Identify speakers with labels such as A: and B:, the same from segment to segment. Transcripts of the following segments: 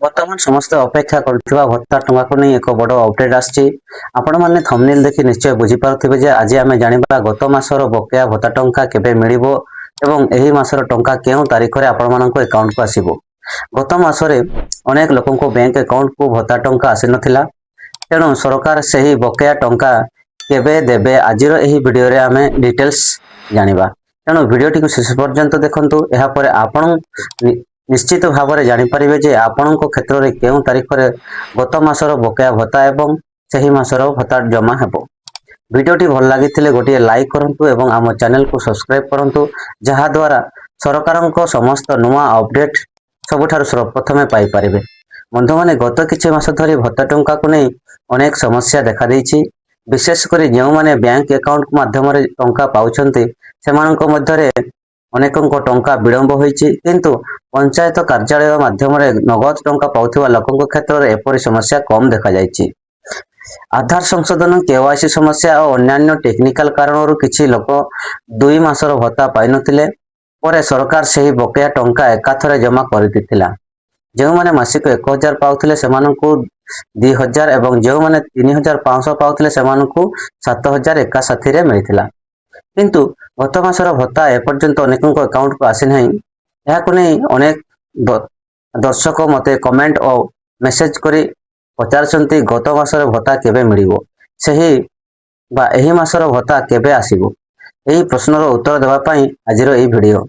A: ବର୍ତ୍ତମାନ ସମସ୍ତେ ଅପେକ୍ଷା କରୁଥିବା ଭତ୍ତା ଟଙ୍କାକୁ ନେଇ ଏକ ବଡ଼ ଅପଡେଟ୍ ଆସିଛି। ଆପଣମାନେ ଥମ୍ବନେଲ୍ ଦେଖି ନିଶ୍ଚୟ ବୁଝିପାରୁଥିବେ ଯେ ଆଜି ଆମେ ଜାଣିବା ଗତ ମାସର ବକେୟା ଭତ୍ତା ଟଙ୍କା କେବେ ମିଳିବ ଏବଂ ଏହି ମାସର ଟଙ୍କା କେଉଁ ତାରିଖରେ ଆପଣମାନଙ୍କ ଆକାଉଣ୍ଟକୁ ଆସିବ। ଗତ ମାସରେ ଅନେକ ଲୋକଙ୍କ ବ୍ୟାଙ୍କ ଆକାଉଣ୍ଟକୁ ଭତ୍ତା ଟଙ୍କା ଆସିନଥିଲା। ତେଣୁ ସରକାର ସେହି ବକେୟା ଟଙ୍କା କେବେ ଦେବେ, ଆଜିର ଏହି ଭିଡ଼ିଓରେ ଆମେ ଡିଟେଲ୍ସ ଜାଣିବା। ତେଣୁ ଭିଡ଼ିଓଟିକୁ ଶେଷ ପର୍ଯ୍ୟନ୍ତ ଦେଖନ୍ତୁ। ଏହାପରେ ଆପଣ ନିଶ୍ଚିତ ଭାବରେ ଜାଣିପାରିବେ ଯେ ଆପଣଙ୍କ କ୍ଷେତ୍ରରେ କେଉଁ ତାରିଖରେ ଗତ ମାସର ବକେୟା ଭତ୍ତା ଏବଂ ସେହି ମାସର ଭତ୍ତା ଜମା ହେବ। ଭିଡ଼ିଓଟି ଭଲ ଲାଗିଥିଲେ ଗୋଟିଏ ଲାଇକ୍ କରନ୍ତୁ ଏବଂ ଆମ ଚ୍ୟାନେଲକୁ ସବସ୍କ୍ରାଇବ୍ କରନ୍ତୁ, ଯାହାଦ୍ୱାରା ସରକାରଙ୍କ ସମସ୍ତ ନୂଆ ଅପଡେଟ୍ ସବୁଠାରୁ ସର୍ବପ୍ରଥମେ ପାଇପାରିବେ। ବନ୍ଧୁମାନେ, ଗତ କିଛି ମାସ ଧରି ଭତ୍ତା ଟଙ୍କାକୁ ନେଇ ଅନେକ ସମସ୍ୟା ଦେଖାଦେଇଛି। ବିଶେଷ କରି ଯେଉଁମାନେ ବ୍ୟାଙ୍କ ଆକାଉଣ୍ଟ ମାଧ୍ୟମରେ ଟଙ୍କା ପାଉଛନ୍ତି, ସେମାନଙ୍କ ମଧ୍ୟରେ ଅନେକଙ୍କ ଟଙ୍କା ବିଳମ୍ବ ହୋଇଛି। କିନ୍ତୁ ପଞ୍ଚାୟତ କାର୍ଯ୍ୟାଳୟ ମାଧ୍ୟମରେ ନଗଦ ଟଙ୍କା ପାଉଥିବା ଲୋକଙ୍କ କ୍ଷେତ୍ରରେ ଏପରି ସମସ୍ୟା କମ୍ ଦେଖାଯାଇଛି। ଆଧାର ସଂଶୋଧନ, କେୱାଇସି ସମସ୍ୟା ଓ ଅନ୍ୟାନ୍ୟ ଟେକ୍ନିକାଲ କାରଣରୁ କିଛି ଲୋକ 2 ମାସର ଭତ୍ତା ପାଇନଥିଲେ। ପରେ ସରକାର ସେହି ବକେୟା ଟଙ୍କା ଏକାଥରେ ଜମା କରିଦେଇଥିଲା। ଯେଉଁମାନେ ମାସିକ 1000 ପାଉଥିଲେ, ସେମାନଙ୍କୁ 2000 ଏବଂ ଯେଉଁମାନେ 3500 ପାଉଥିଲେ, ସେମାନଙ୍କୁ 7000 ଏକା ସାଥିରେ ମିଳିଥିଲା। କିନ୍ତୁ ଗତ ମାସର ଭତ୍ତା ଏପର୍ଯ୍ୟନ୍ତ ଅନେକଙ୍କ ଆକାଉଣ୍ଟକୁ ଆସିନାହିଁ। ଏହାକୁ ନେଇ ଅନେକ ଦର୍ଶକ ମୋତେ କମେଣ୍ଟ ଓ ମେସେଜ କରି ପଚାରୁଛନ୍ତି, ଗତ ମାସର ଭତ୍ତା କେବେ ମିଳିବ, ସେହି ବା ଏହି ମାସର ଭତ୍ତା କେବେ ଆସିବ? ଏହି ପ୍ରଶ୍ନର ଉତ୍ତର ଦେବା ପାଇଁ ଆଜିର ଏହି ଭିଡ଼ିଓ।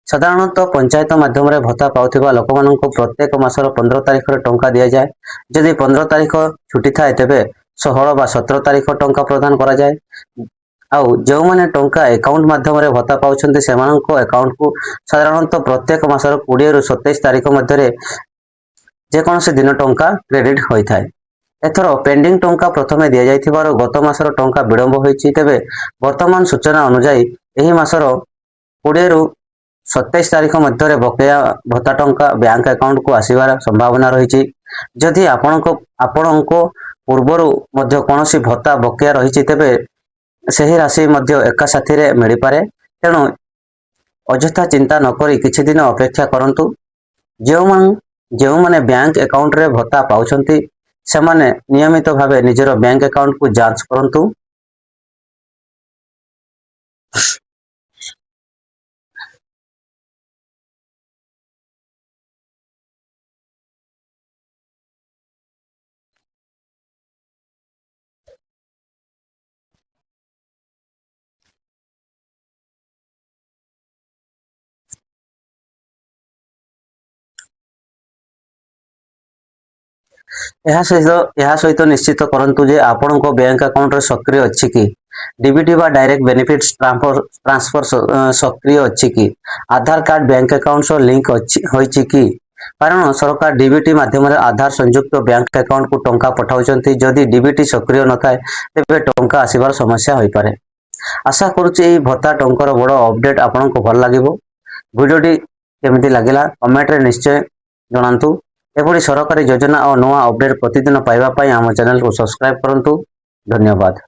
A: ସାଧାରଣତଃ ପଞ୍ଚାୟତ ମାଧ୍ୟମରେ ଭତ୍ତା ପାଉଥିବା ଲୋକମାନଙ୍କୁ ପ୍ରତ୍ୟେକ ମାସର 15 ତାରିଖରେ ଟଙ୍କା ଦିଆଯାଏ। ଯଦି 15 ତାରିଖ ଛୁଟି ଥାଏ, ତେବେ 16 ବା 17 ତାରିଖ ଟଙ୍କା ପ୍ରଦାନ କରାଯାଏ। ଆଉ ଯେଉଁମାନେ ଟଙ୍କା ଆକାଉଣ୍ଟ ମାଧ୍ୟମରେ ଭତ୍ତା ପାଉଛନ୍ତି, ସେମାନଙ୍କ ଆକାଉଣ୍ଟକୁ ସାଧାରଣତଃ ପ୍ରତ୍ୟେକ ମାସର 20ରୁ 27 ତାରିଖ ମଧ୍ୟରେ ଯେକୌଣସି ଦିନ ଟଙ୍କା କ୍ରେଡିଟ୍ ହୋଇଥାଏ। ଏଥର ପେଣ୍ଡିଂ ଟଙ୍କା ପ୍ରଥମେ ଦିଆଯାଇଥିବାରୁ ଗତ ମାସର ଟଙ୍କା ବିଳମ୍ବ ହୋଇଛି। ତେବେ ବର୍ତ୍ତମାନ ସୂଚନା ଅନୁଯାୟୀ ଏହି ମାସର 20ରୁ 27 ତାରିଖ ମଧ୍ୟରେ ବକେୟା ଭତ୍ତା ଟଙ୍କା ବ୍ୟାଙ୍କ ଆକାଉଣ୍ଟକୁ ଆସିବାର ସମ୍ଭାବନା ରହିଛି। ଯଦି ଆପଣଙ୍କ ପୂର୍ବରୁ ମଧ୍ୟ କୌଣସି ଭତ୍ତା ବକେୟା ରହିଛି, ତେବେ ସେହି ରାଶି ମଧ୍ୟ ଏକା ସାଥିରେ ମିଳିପାରେ। ତେଣୁ ଅଯଥା ଚିନ୍ତା ନକରି କିଛି ଦିନ ଅପେକ୍ଷା କରନ୍ତୁ। ଯେଉଁମାନେ ବ୍ୟାଙ୍କ ଆକାଉଣ୍ଟରେ ଭତ୍ତା ପାଉଛନ୍ତି, ସେମାନେ ନିୟମିତ ଭାବେ ନିଜର ବ୍ୟାଙ୍କ ଆକାଉଣ୍ଟକୁ ଯାଞ୍ଚ କରନ୍ତୁ। ଏହା ସହିତ ନିଶ୍ଚିତ କରନ୍ତୁ ଯେ ଆପଣଙ୍କ ବ୍ୟାଙ୍କ ଆକାଉଣ୍ଟରେ ସକ୍ରିୟ ଅଛି କି ଡିବିଟି ବା ଡାଇରେକ୍ଟ ବେନିଫିଟ୍ସ ଟ୍ରାନ୍ସଫର ସକ୍ରିୟ ଅଛି କି, ଆଧାର କାର୍ଡ ବ୍ୟାଙ୍କ ଆକାଉଣ୍ଟ ସହ ଲିଙ୍କ ଅଛି ହୋଇଛି କି। କାରଣ ସରକାର ଡିବିଟି ମାଧ୍ୟମରେ ଆଧାର ସଂଯୁକ୍ତ ବ୍ୟାଙ୍କ ଆକାଉଣ୍ଟକୁ ଟଙ୍କା ପଠାଉଛନ୍ତି। ଯଦି ଡିବିଟି ସକ୍ରିୟ ନଥାଏ, ତେବେ ଟଙ୍କା ଆସିବାର ସମସ୍ୟା ହୋଇପାରେ। ଆଶା କରୁଛି ଏହି ଭତ୍ତା ଟଙ୍କାର ବଡ଼ ଅପଡେଟ୍ ଆପଣଙ୍କୁ ଭଲ ଲାଗିବ। ଭିଡ଼ିଓଟି କେମିତି ଲାଗିଲା, କମେଣ୍ଟରେ ନିଶ୍ଚୟ ଜଣାନ୍ତୁ। ଏଭଳି ସରକାରୀ ଯୋଜନା ଓ ନୂଆ ଅପଡେଟ୍ ପ୍ରତିଦିନ ପାଇବା ପାଇଁ ଆମ ଚ୍ୟାନେଲକୁ ସବସ୍କ୍ରାଇବ୍ କରନ୍ତୁ। ଧନ୍ୟବାଦ।